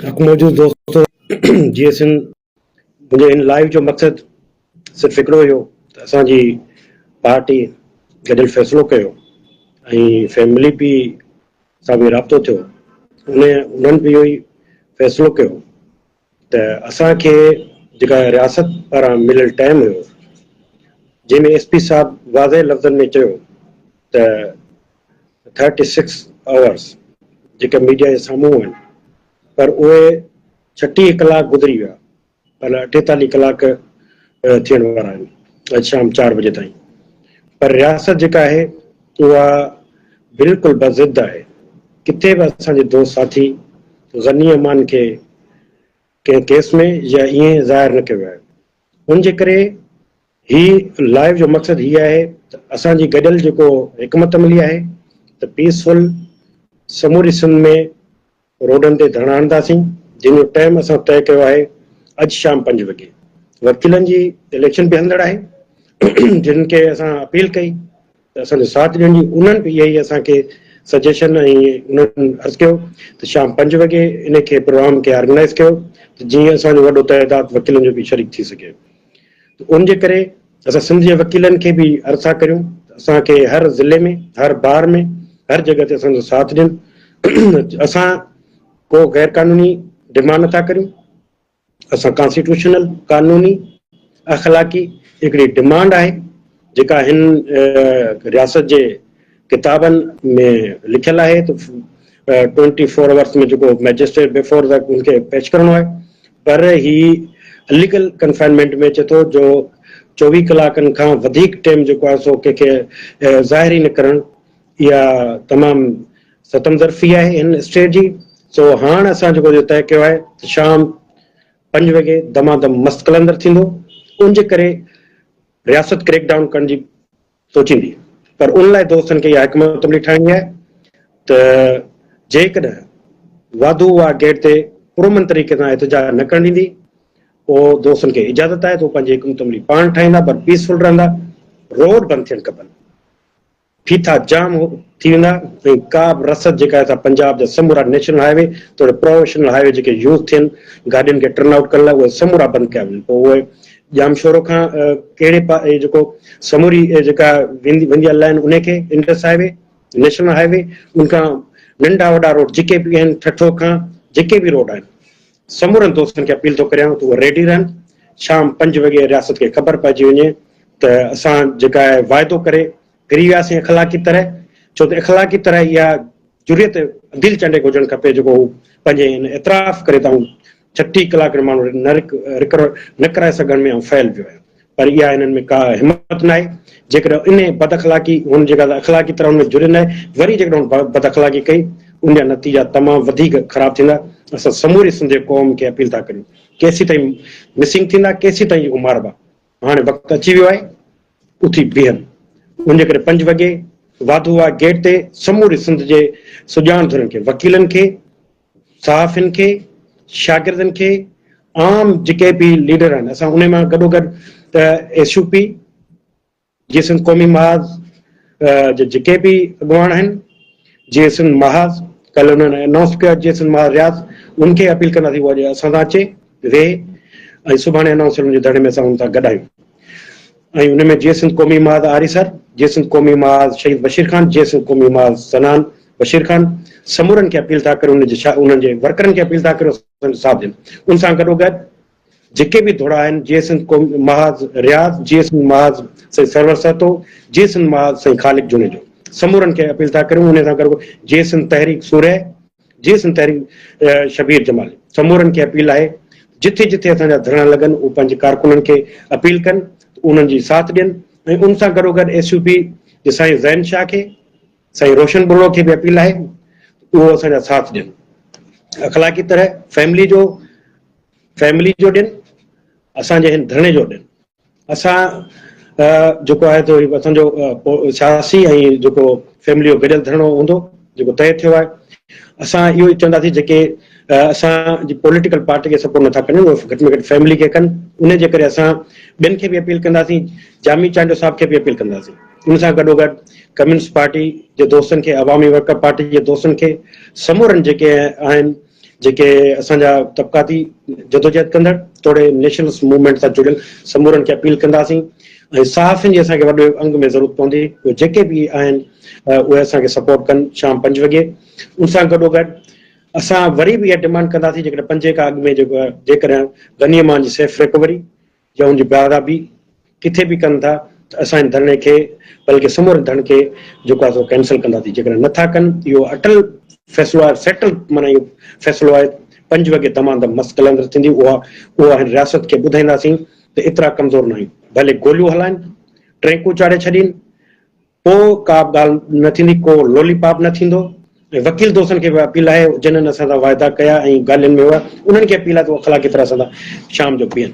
حق موجود دوستو جي سنڌ منهنجي هن لائيو جو مقصد صرف هڪڙو هيو ته اسان جي پارٽي گڏيل فيصلو ڪيو ۽ فيملي به سان به رابطو ٿيو ان انهن به اهو ئي فيصلو ڪيو ته اسان کي جيڪا رياست پاران مليل ٽائيم هيو جنهن ۾ ايس پي صاحب واضح لفظن ۾ چيو ته 36 آورس جيڪا ميڊيا جي سامهون آهن پر اهي 36 ڪلاڪ گذري ويا پر 48 ڪلاڪ ٿيڻ وارا آهن اڄ شام 4 بجي تائين پر رياست جيڪا آهي اها بلڪل بضد آهي ڪٿي به اسان جي دوست ساٿي غني امان کي ڪنهن ڪيس ۾ يا ائين ظاهر نه ڪيو ويو آهي ان جي ڪري هي لائيو جو مقصد هي آهي ته اسان جي گڏيل جيڪو حڪمت عملي آهي ته پيسفل سموري سنڌ ۾ روڊن تي ڌرڻا هڻنداسين جنهن جو ٽائيم اسان طئي ڪيو آهي اڄ شام 5 وڳي وڪيلن جي اليڪشن به هلندڙ آهي جن کي اسان اپيل ڪئي ته اسان جو ساٿ ڏيڻ جي انهن به اها ئي اسان کي سجيشن ۽ انهن عرض ڪيو ته شام 5 وڳي ان کي پروگرام کي آرگنائز ڪيو ته جيئن اسان جو وڏو تعداد وڪيلن جو به شريڪ ٿي سگهي ته ان جي ڪري اسان سنڌ جي وڪيلن کي به عرض ٿا ڪريون ته اسان کي هر ضلعي ۾ هر بار ۾ هر جڳهه تي اسان جو ساٿ ڏين. اسان ڪو غير قانوني ڊمانڊ نٿا ڪريون، اسان ڪانسٽيٽيوشنل، قانوني، اخلاقي هڪڙي ڊمانڊ آهي جيڪا هن رياست جي ڪتابن ۾ لکيل آهي ته 24 آورس ۾ جيڪو مئجسٽريٽ بيفور the ان کي پيش ڪرڻو آهي پر هي اليگل ڪنفائنمينٽ ۾ اچي ٿو جو 24 ڪلاڪن کان وڌيڪ ٽيم جيڪو آهي سو ڪنهن کي ظاهر ئي نه ڪرڻ اها تمام ستم ظرفي آهي هن اسٽيٽ جي. سو هاڻ اسان جيڪو طئي ڪيو آهي ته شام 5 وڳي دما دم مست قلندر ٿيندو ان جي ڪري رياست ڪريڪ ڊائون ڪرڻ جي سوچيندي پر ان لاء دوستن کي اها حڪمت عملي ٺاهڻي آهي ته جيڪڏهن واڌو واهه گيٽ تي پرامن طريقي سان احتجاج نه ڪرڻ ڏيندي پوء دوستن کي اجازت آهي ته هو پنهنجي حڪمت عملي پاڻ ٺاهيندا پر پيسفل رهندا روڊ بند ٿيڻ کپن ڦيٿا جام ٿي ويندا ۽ ڪا به رسد جيڪا آهي سا پنجاب جا سمورا نيشنل هاء وي توڙي پرووشنل هاء وي جيڪي يوز ٿين گاڏين کي ٽرن آئوٽ ڪرڻ لاء اهي سمورا بند ڪيا وڃن پوء اهي ڄامشورو کان ڪهڙي پا جيڪو سموري جيڪا ويندي ويندي آهي لائن ان کي Indus highway national highway ان کان ننڍا وڏا روڊ جيڪي به آهن ٺٽو کان جيڪي به روڊ آهن سمورن دوستن کي اپيل ٿو ڪريان ته اهي ريڊي رهن شام 5 وڳي رياست کي خبر پئجي وڃي ته اسان جيڪا واعدو ڪري ڦري وياسين اخلاقي طرح، ڇو ته اخلاقي طرح اها جرئت عديل چانڊيي کي هجڻ کپي جيڪو هو پنهنجي ان اعتراف ڪري ته آئون 36 ڪلاڪ ماڻهو نه رڪور نه ڪرائي سگهڻ ۾ آئون فيل ويو آهيان پر اها هنن ۾ ڪا همت ناهي جيڪڏهن ان بد اخلاقي هن جيڪا اخلاقي طرح هن ۾ جرئت ناهي وري جيڪڏهن هن بد اخلاقي ڪئي ان جا نتيجا تمام وڌيڪ خراب ٿيندا. اسان سموري سنڌي قوم کي اپيل ٿا ڪريون ڪيسيتائين مسنگ ٿيندا ڪيسيتائين جيڪو ماربا هاڻي وقت اچي ويو آهي اٿي بيهن. ان جي ڪري 5 وڳي واڌو واهه گيٽ تي سموري سنڌ جي سڄاڻ ڌرين کي، وڪيلن کي، صحافين کي، شاگردن کي، عام جيڪي به ليڊر آهن اسان انهي مان گڏوگڏ ايس يو پي، جي سنڌ قومي محاذ جا جيڪي به اڳواڻ آهن، جي سنڌ محاذ ڪلهه انهن انائونس ڪيو آهي جي سنڌ محاذ رياض ان کي اپيل ڪنداسين اهو اڄ اسان سان اچي ويهي ۽ سڀاڻي انائونسمينٽ جي ڌرڻي ۾ اسان ان سان گڏ آهيون ۽ ان ۾ جي سنڌ قومي محاذ آريسر، جي سنڌ قومي محاذ شهيد بشير خان، جي سنڌ قومي محاذ صنعان بشير خان سمورن کي اپيل ٿا ڪريون انهن جي ورڪرن کي اپيل ٿا ڪريون اسان جو ساٿ ڏين ان سان گڏوگڏ جيڪي به ڌڙا آهن جي سنڌ قومي محاذ رياض، جي سنڌ محاذ سائين سرور سهتو، جي سنڌ محاذ سائين خالق جوڻيجو سمورن کي اپيل ٿا ڪريون انهي سان گڏوگڏ جي سنڌ تحريڪ سورهيه، جي سنڌ تحريڪ شبير جمالي سمورن کي اپيل آهي جٿي جٿي اسان جا ڌرڻا لڳن اهي پنهنجي ڪارڪنن کي اپيل ڪن ته انهن جي ساٿ ڏين ۽ ان سان گڏوگڏ ايس يو پي جي سائين زين شاهه کي سائين روشن ٻرڙو کي به اپيل آهي ته اهو اسان جا ساٿ ڏين اخلاقي طرح فيملي جو فيملي جو ڏين اسان جي هن ڌرڻي جو ڏين. اسان جيڪو آهي ته اسان جو سياسي ۽ جيڪو فيملي جو گڏيل ڌرڻو هوندو جيڪو طئي ٿيو آهي اسان اهو ئي چونداسين جيڪي اسان جي پوليٽيڪل پارٽي کي سپورٽ نٿا ڪن اهي گهٽ ۾ گهٽ فيملي کي ڪن ان جي ڪري اسان ٻين کي به اپيل ڪنداسين جامي چانڊيو صاحب کي به اپيل ڪنداسين. ان سان گڏوگڏ ڪميونسٽ پارٽي جي دوستن کي، عوامي ورڪر پارٽي جي دوستن کي، سمورن جيڪي آهن جيڪي اسان جا طبقاتي جدوجهد ڪندڙ توڙي نيشنلسٽ موومينٽ سان جڙيل سمورن کي اپيل ڪنداسين ۽ صحافين جي اسان کي وڏي انگ ۾ ضرورت پوندي، اهي جيڪي به آهن اهي اسان کي سپورٽ ڪن شام 5 وڳي. ان سان گڏوگڏ اسان وري به اها ڊمانڊ ڪنداسين جيڪڏهن پنجين کان اڳ ۾ جيڪو جيڪڏهن غني امان جي سيف ريڪوري يا ان جي بازيابي ڪٿي به ڪن ٿا ته اسان ان ڌرڻي کي بلڪه سمورن ڌرڻن کي جيڪو آهي سو ڪينسل ڪنداسين. جيڪڏهن نه ٿا ڪن اهو اٽل فيصلو آهي، سيٽل معنيٰ اهو فيصلو آهي 5 وڳي دمادم مست قلندر ٿيندي، اها اها هن رياست کي ٻڌائينداسين ته ايترا ڪمزور نه آهيون، ڀلي گوليون هلائن، ٽرينڪون چاڙهي ڇڏين، پوء ڪا به ڳالهه نه ٿيندي، ڪو لولي پاپ نه ٿيندو ۽ وڪيل دوستن کي به اپيل آهي جنھن اسان سان واعدا ڪيا ۽ ڳالهين ۾ هئا انهن کي اپيل آهي ته اهي اخلاقي طرح سان شام جو پيئن،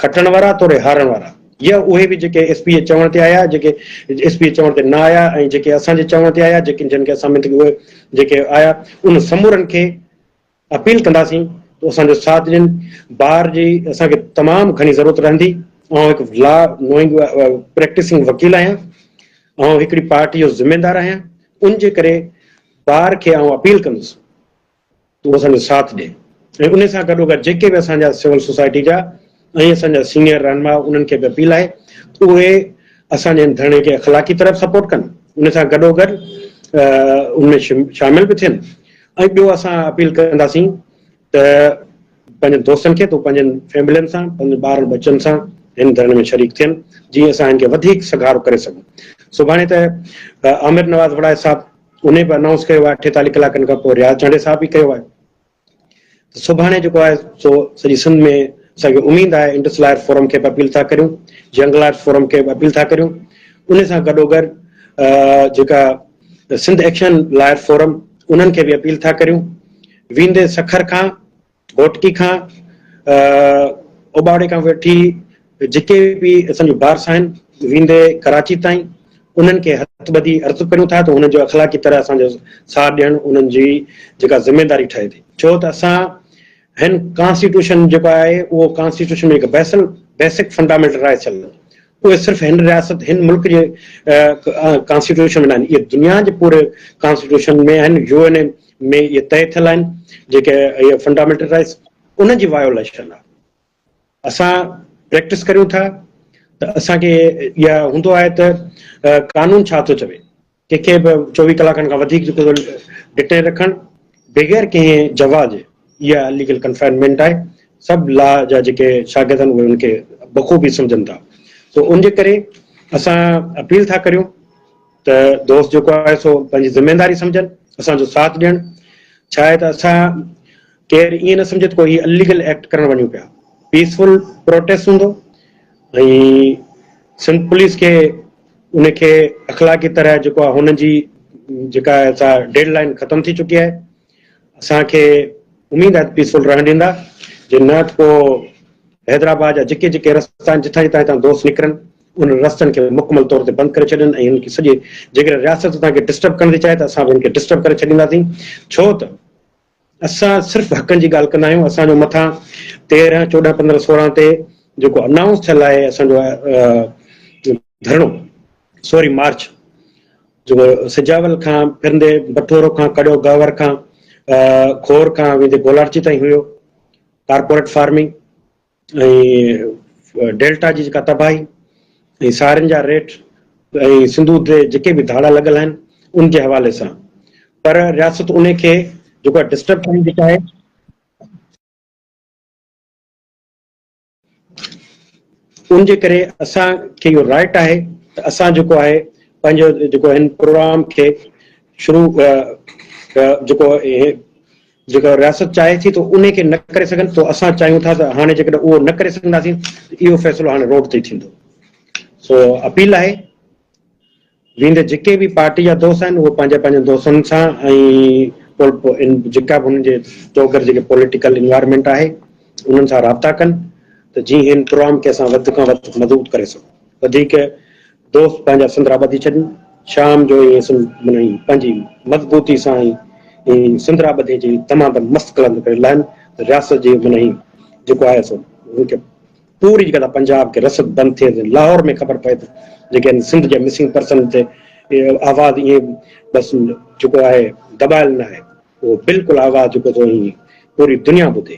کٽڻ وارا توڙي هارڻ وارا يا اهي به جيڪي ايس پي جي چوڻ تي آيا، جيڪي ايس پي جي چوڻ تي نه آيا ۽ جيڪي اسان جي چوڻ تي آيا، جيڪي جن کي اسان منٿ اهي جيڪي آيا انهن سمورن کي اپيل ڪنداسين ته اسان جو ساٿ ڏين، بار جي اسان کي تمام گهڻي ضرورت رهندي، آئون هڪ لا نوئنگ پريڪٽسنگ وڪيل آهيان، آئون هڪڙي پارٽي جو ذميدار آهيان، ان جي ڪري بار کي آئون اپيل ڪندس ته اهو اسان جو ساٿ ڏي ۽ ان سان گڏوگڏ جيڪي به اسان جا سول سوسائٽي جا ۽ اسان جا سينيئر رهنما انهن کي به اپيل آهي ته اهي اسان جي هن ڌرڻي کي اخلاقي طرح سپورٽ ڪن، ان سان گڏوگڏ ان ۾ شامل به ٿين ۽ ٻيو اسان اپيل ڪنداسين ته پنهنجن دوستن کي ته پنهنجن فيملين سان پنهنجن ٻارن ٻچن سان هن ڌرڻي ۾ شريڪ ٿين جيئن اسان هن کي وڌيڪ سگهارو ڪري سگهون. سڀاڻي ته عامر نواز وڙائي صاحب انهي به انائونس ڪيو آهي 48 ڪلاڪن کان پوء رياض چانڊيي صاحب به ڪيو آهي ته سڀاڻي جيڪو آهي سو سڄي سنڌ ۾ اسان کي اميد آهي انڊس لائر فورم کي به اپيل ٿا ڪريون، جنگ لائر فورم کي به اپيل ٿا ڪريون، انهي سان گڏوگڏ جيڪا سنڌ ايڪشن لائر فورم انهن کي به اپيل ٿا ڪريون، ويندي سکر کان، گهوٽڪي کان، اوٻاوڙي کان وٺي جيڪي به اسان جون بارس آهن ويندي ڪراچي تائين انهن کي هٿ ٻڌي عرض ڪريون ٿا ته انهن جو اخلاقي طرح اسان جو ساٿ ڏيڻ انهن جي جيڪا ذميداري ٺهي ٿي ڇو ته اسان هن ڪانسٽيٽيوشن جيڪو آهي اهو ڪانسٽيٽيوشن ۾ هڪ بيسل بيسڪ فنڊامينٽل رائٽس چل اهي صرف هن رياست هن ملڪ جي ڪانسٽيٽيوشن ۾ ناهن اهي دنيا جي پوري ڪانسٽيٽيوشن ۾ آهن، يو اين اي ۾ اهي طئي ٿيل آهن جيڪي اهي فنڊامينٽل رائٽس انهن جي وايوليشن آهي. اسان پريڪٽس ڪريون ٿا ته اسان کي اها هوندو آهي ته قانون ڇا ٿو چوي، ڪنهن کي به 24 ڪلاڪن کان وڌيڪ جيڪو ڊٽين رکڻ بغير ڪنهن جواز جي اها اليگل ڪنفائنمينٽ آهي. سڀ لا جا جيڪي شاگرد آهن اهي ان کي بخوبي سمجهن ٿا. سو ان جي ڪري اسان اپيل ٿا ڪريون ته دوست جيڪو آهي سو پنهنجي ذميداري سمجهن، اسان جو ساٿ ڏين. ڇا آهي ته اسان ڪير ائين نه سمجهي ته ڪو هي اليگل ايڪٽ ڪرڻ وڃون پيا. پيسفل پروٽيسٽ هوندو ۽ سنڌ پوليس کي ان کي اخلاقي طرح جيڪو آهي هن جي جيڪا سا ڊيڊ لائن ختم ٿي چڪي آهي. اسان کي اميد آهي ته پيسفل رهڻ ڏيندا، جي نه ته پوء حيدرآباد جا جيڪي جيڪي رستا آهن جتان جتان هتان دوست نڪرن انهن رستن کي مڪمل طور تي بند ڪري ڇڏين ۽ هن کي سڄي جيڪڏهن رياست اسان کي ڊسٽرب ڪرڻ ٿي چاهي ته اسان به هن کي ڊسٽرب ڪري ڇڏينداسين ڇو ته اسان صرف حقن جي ڳالهه ڪندا آهيون، اسان جو مٿان 13، 14، 15، 16 تي جيڪو انائونس ٿيل آهي اسان جو ڌرڻو سوري مارچ جيڪو سجاول کان ڦرندي بٺورو کان ڪڙيو گاور کان کور کان ويندي گولاڙچي تائين هيو، ڪارپوريٽ فارمنگ ۽ ڊيلٽا جي جيڪا تباهي ۽ سارين جا ريٽ ۽ سنڌو تي جيڪي به ڌاڙا لڳل آهن ان جي حوالي سان پر رياست ان کي جيڪو ڊسٽرب ڪرڻ ٿي چاهي ان جي ڪري اسان کي اهو رائٽ آهي ته اسان جيڪو آهي پنهنجو جيڪو هن پروگرام کي شروع جيڪو جيڪا رياست چاهي ٿي ته انهي کي نه ڪري سگهن ته اسان چاهيون ٿا ته هاڻي جيڪڏهن اهو نه ڪري سگهنداسين ته اهو فيصلو هاڻي روڊ تي ٿيندو. سو اپيل آهي ويندي جيڪي به پارٽي جا دوست آهن اهي پنهنجي پنهنجن دوستن سان ۽ جيڪا به هنن جي چوگرد جيڪي پوليٽيڪل انوائرمينٽ آهي انهن سان رابطا ڪن ته جيئن هن پروگرام کي اسان وڌ کان وڌ مضبوط ڪري سگهون. وڌيڪ دوست پنهنجا سندرا ٻڌي ڇڏين. شام جو ائين معنيٰ پنهنجي مضبوطي سان ائين سندرا ٻڌي جي دمادم مست قلندر ڪري لاهن ته رياست جي معنيٰ جيڪو آهي سو هن کي پوري جيڪا پنجاب کي رسد بند ٿئي لاهور ۾ خبر پئي ته جيڪي آهن سنڌ جي مسنگ پرسن تي آواز ائين بس جيڪو آهي دٻايل نه آهي، اهو بلڪل آواز جيڪو ٿو پوري دنيا ٻڌي.